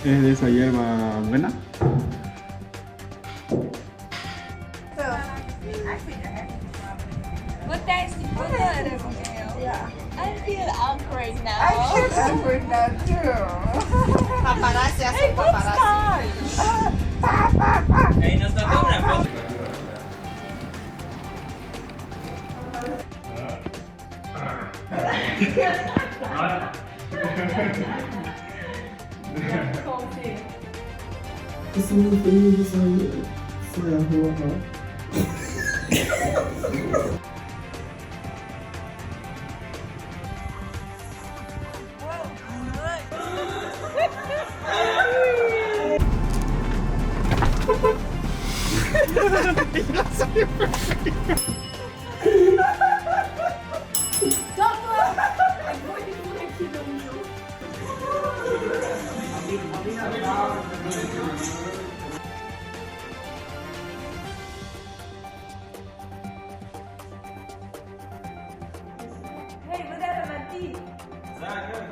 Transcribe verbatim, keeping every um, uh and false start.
Es de hierba buena? So, I see that. What thanks you for that, Abigail? Yeah. I feel awkward now. I feel awkward now too. Paparazzi, hacen paparazzi. Hey, no está buena foto. Ist nur für mich so ein Feuer hoch. Hey, wat hab wie met die?